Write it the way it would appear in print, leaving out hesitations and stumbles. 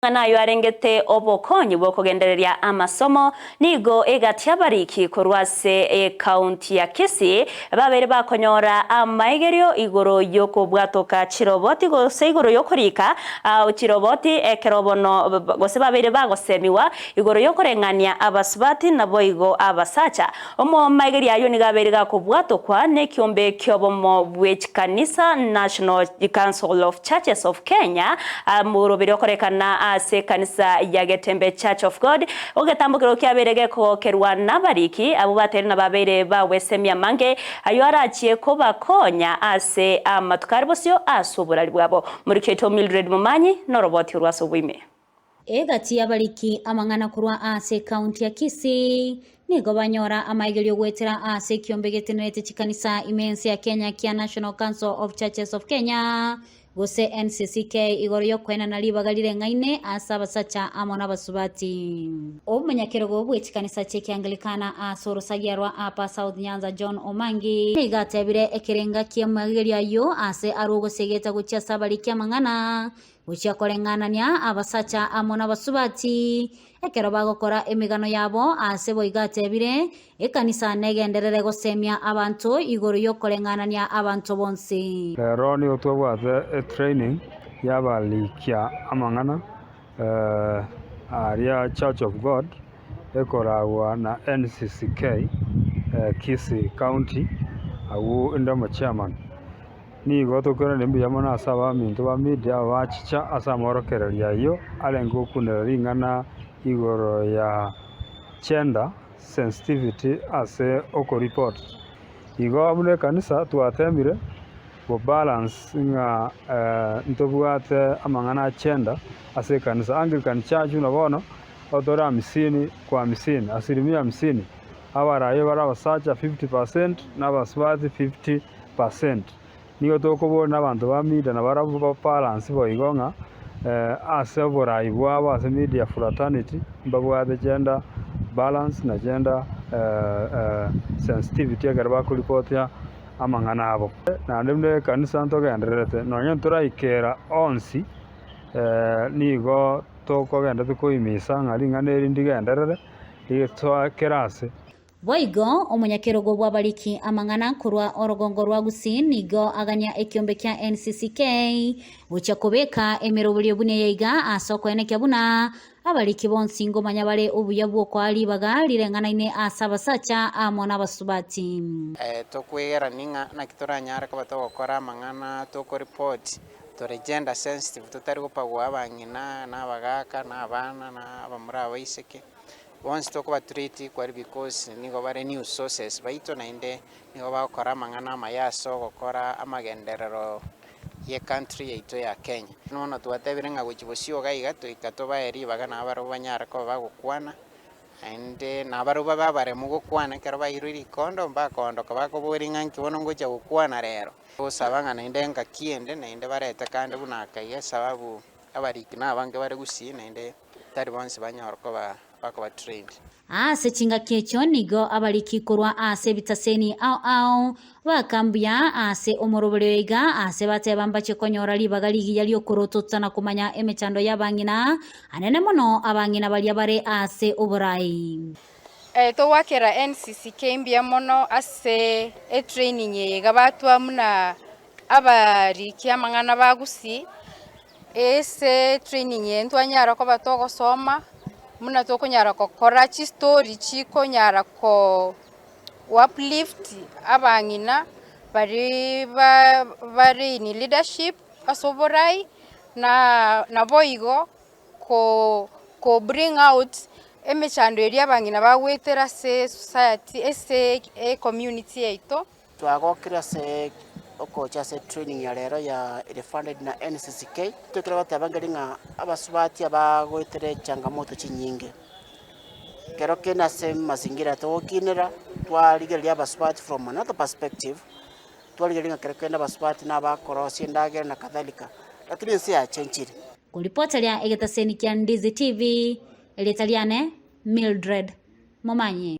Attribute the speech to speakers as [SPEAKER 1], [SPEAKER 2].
[SPEAKER 1] Amang'ana ayio arengete obokonyi bw'okogendereria amasomo nigo egati abariki korwa ase ekaunti ya Kisii babeire bakonyora amaigerio igoro y'okobwatoka chiroboti gose igoro y'okorika chiroboti ekero bono gose babeire bagosemiwa igoro y'okoreng'ania abasubati naboigo abasacha. Omomaigerio ayio nigo abeire gakobwatokwa nekiombe ki'obomo bwe chikanisa, National Council of Churches of Kenya, omoroberi okorekana ase ekanisa ya Getembe Church of God. Egetambokero kiabeire gekogokerwa nabariki abwo bateire na babeire bagwesemia amange ayio arachie kobakonya ase amatuko are bosio ase oborari bwabo. Moriki oito Mildred Momanyi noroboti orwo ase oboime.
[SPEAKER 2] Egati y'abariki amang'ana korwa ase ekaunti ya Kisii nigo banyora amaigerio goetera ase ekiombe getenerete chikanisa ime ense ya Kenya kia National Council of Churches of Kenya gose NCCK igoro y'okoenana ribaga rireng'aine ase abasacha amo nabasubati. Omonyakerogo bwe chikanisa chi'Ekianglikana ase orosagia rwa Upper South Nyanza John Omangi nigo atebire ekerenga ki'amaigerio ayio ase arwe ogosegeta gochia ase abariki amang'ana Gochia koreng'anania abasacha amo nabasubati, ekero bagokora emegano yabo, aase boigo atebire, Ekanisa negenderere gosemia abanto igoro y'okoreng'anania abanto bonsi.
[SPEAKER 3] Rero nigo twabwate etraining y'abarikia amang'ana aria Church of God ekoragwa na NCCK Kisii County agwo inde omochairman. Nigo tokoiraneria mbuya mono ase abaminto ba Media abachicha ase amorokererio ayio arenge gokunera ring'ana igoro ya gender sensitivity ase okoreport. Igo buna ekanisa twatemire go balance ng'a ntobwate amang'ana a gender ase ekanisa. Anglican Church buna bono tore hamsini kwa hamsini, asilimia hamsini, abaraia bare abasacha 50 percent na abasubati 50 percent. Nigo tokoboria na abanto ba media nabarabwo ba balance boigo ng'a ase oborai bwabo ase media fraternity mbabwate gender balance na gender sensitivity ekero bakoripotia amang'ana abo. Naende buna ekanisa ntogendererete nonye ntoraikera onsi nigo tokogenderete koimisa ng'a ring'ana eri ndigenderere risoe kera ase.
[SPEAKER 2] Boigo omonyakerogo bw'abariki amang'ana korwa orogongo rwa Gusii nigo agania ekiombe kia NCCK gochia kobeka emeroberio buna eye iga ase okoenekia buna abariki bonsi ngomanya bare obuya bw'okoa ribaga rireng'anaine ase abasacha amo nabasubati.
[SPEAKER 4] Tokwegerania ng'a naki toranyare koba togokora amang'ana tokoreport tore gender sensitive totari gopagua abang'ina na abagaka na abana na abamura abaiseke. Bonsi tokoba treat equally because nigo bare news sources baito naende nigo bagokora amang'ana amaya ase ogokora amagenderero ye country yaito ya Kenya. Bono twatebire ng'a gochia bosio iga iga toika tobae ribaga nabarabwo banyare koba bagokwana, naende nabarabwo babe abaremu gokwana ekero bairwe rikondo mbakoondoka bakoboria ng'a nki bono ngocha gokwana rero. Togosaba ng'a naende engaki ende naende barete kande buna aka iga esababu abariki nabange bare gusii naende. Tari bonsi banyore koba bakoba trained.
[SPEAKER 2] Ase chingaki echio nigo abariki korwa ase ebitaseni ao ao baaka mbuya ase omoroberio oyo iga ase bateba mbache konyora ribaga rigiya ri'okorotota na komanya emechando y'abang'ina, anene mono abang'ina baria bare ase oborai.
[SPEAKER 5] Togwakera NCCK mbuya mono ase etraining eye iga batwa buna abariki amang'ana ba Gusii. Ase training eye ntwanyara koba togosoma buna tokonyara gokora chistory chikonyara ko uplift abang'ina baria ba bare in leadership ase oborai na naboigo ko ko bring out emechando eria abang'ina bagoetera ase esociety ase ecommunity yaito.
[SPEAKER 6] Twagokire ase ogocha ase training ya rero ya ere funded na NCCK, tokere goteba nkeri ng'a abasubati abagoetera echangamoto chinyinge. Ekero kende ase mazingira togokinera, twarigereria abasubati from another perspective, twarigereria ng'a kero kende abasubati nabakorosia endagera na kadhalika, lakini ense yachenchire.
[SPEAKER 2] Koripoteria egetaseni kia Ndizi TV, erieta riane Mildred Momanyi.